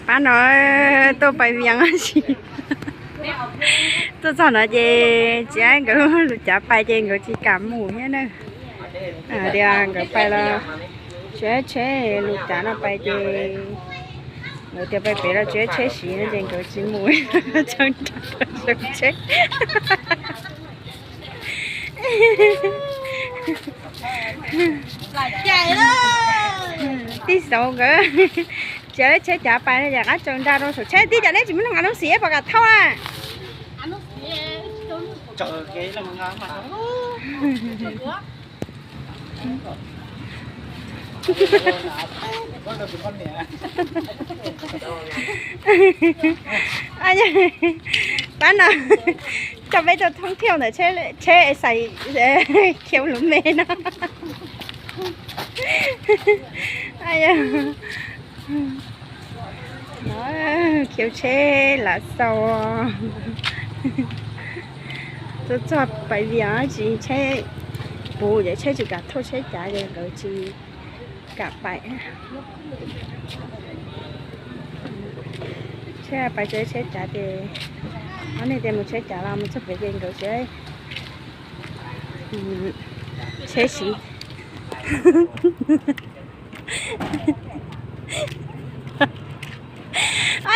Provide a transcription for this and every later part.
Pab no tuaj pais Vias tab sis tuaj txog no ces tsis muaj nkawd lub cav pais ces nkawd tsis kam mus thiab na. Tias nkawd pais los tsis muaj tsheb, lub cav no pais ces nkawd tias pais pem los tsis muaj tsheb siv no ces nkawd tsis mus, tsaws nra, tsaws tsheb. Tij Xauv nkawd tsis muaj lub tsheb cav pais no ces rov qab tsaws nra rau saum tsheb. Tij, cas neb tsis muab nqa lub xiv pos kam thauj a? Pab no coj peb tuaj thoob thiauj ntawm tsheb xais khiav lub me no. Khiav tsheb lav xau. Tuaj txog pais Vias tsis tsheb puv ces tsheb tsis kam thauj tsheb cav ces nkawd tsis kam pais. Tsheb pais tsis tsheb cav ces ob niag tias mus tsheb cav los mus txog pem ces nkawd tsis tsheb siv.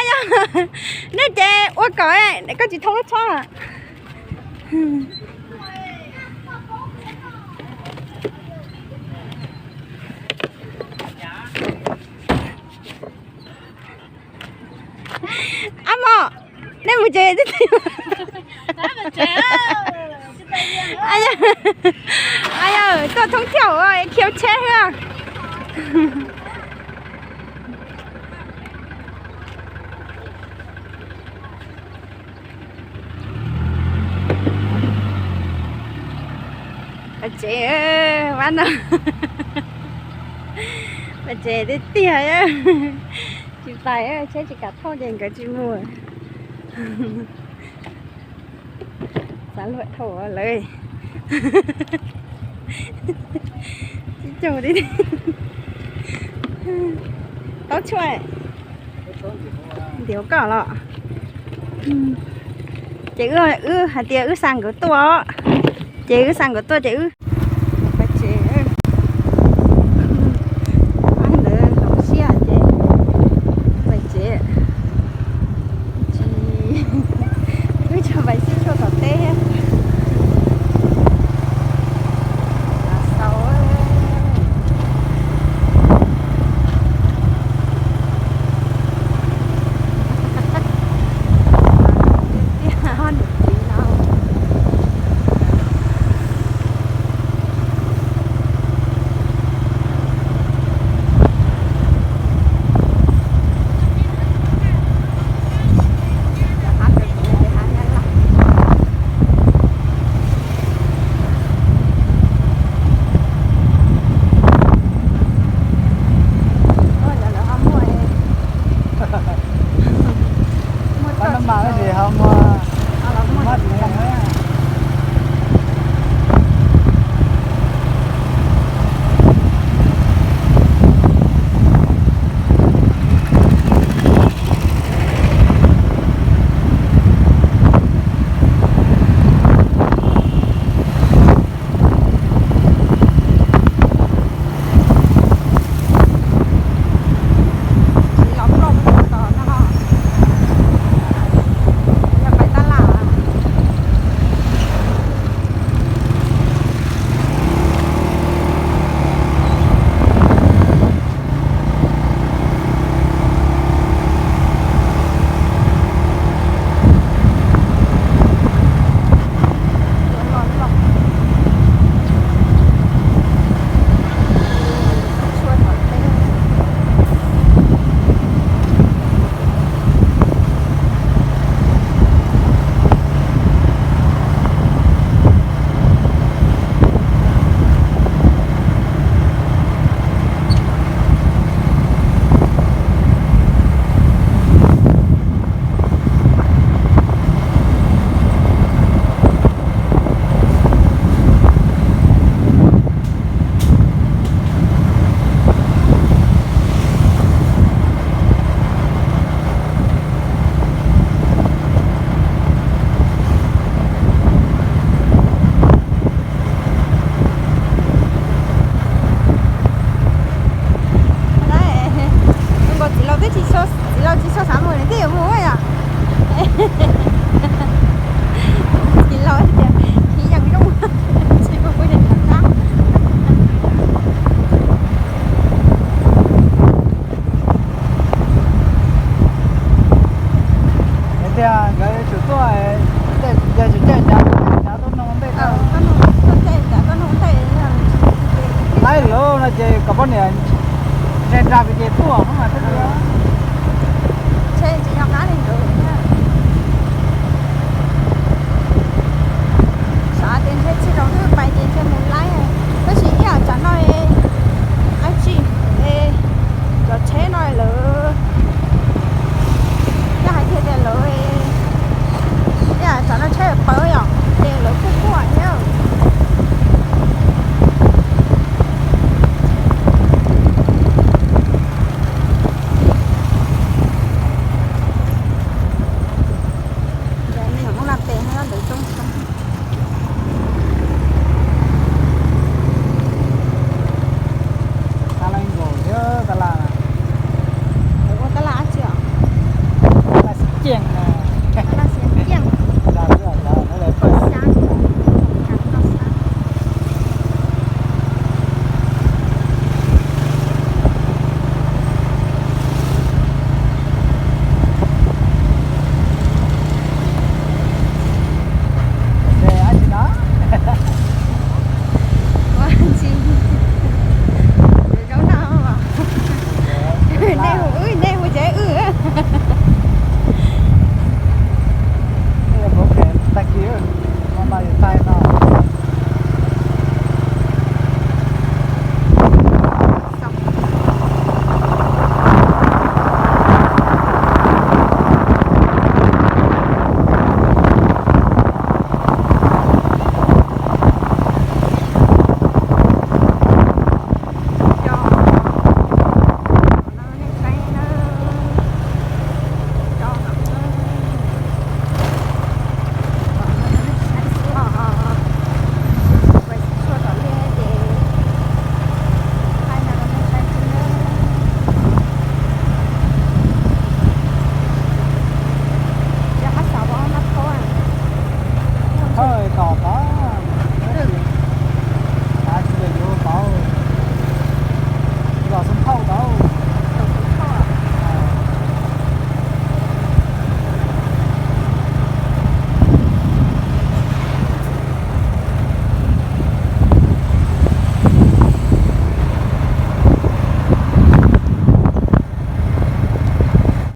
Yog nej ces ua kom koj tsis thoob lub tsheb. Ab mos, nej mus tsev. Yog tuaj thoob thiauj khiav tsheb xwb. Pais tsev, pab no pais tsev tiag tiag. Tsis pais, tsheb tsis kam thauj ces nkawd tsis mus. Xav luag thauj lawm. Tib caug li. Taub tshuaj. Ntiav koj los. Ces wb, wb hais tias wb xa nkawd tuaj, ces wb xa nkawd tuaj ces wb pais tsev. Ntawd hloov siab ces pais tsev. Tsis, wb tsuas pais sib tshuaj tom teb. Xau. Tiag, niam txiv no. Twb tsis, txiv laus tsis tshua xav mus, nws twb yuav mus yom.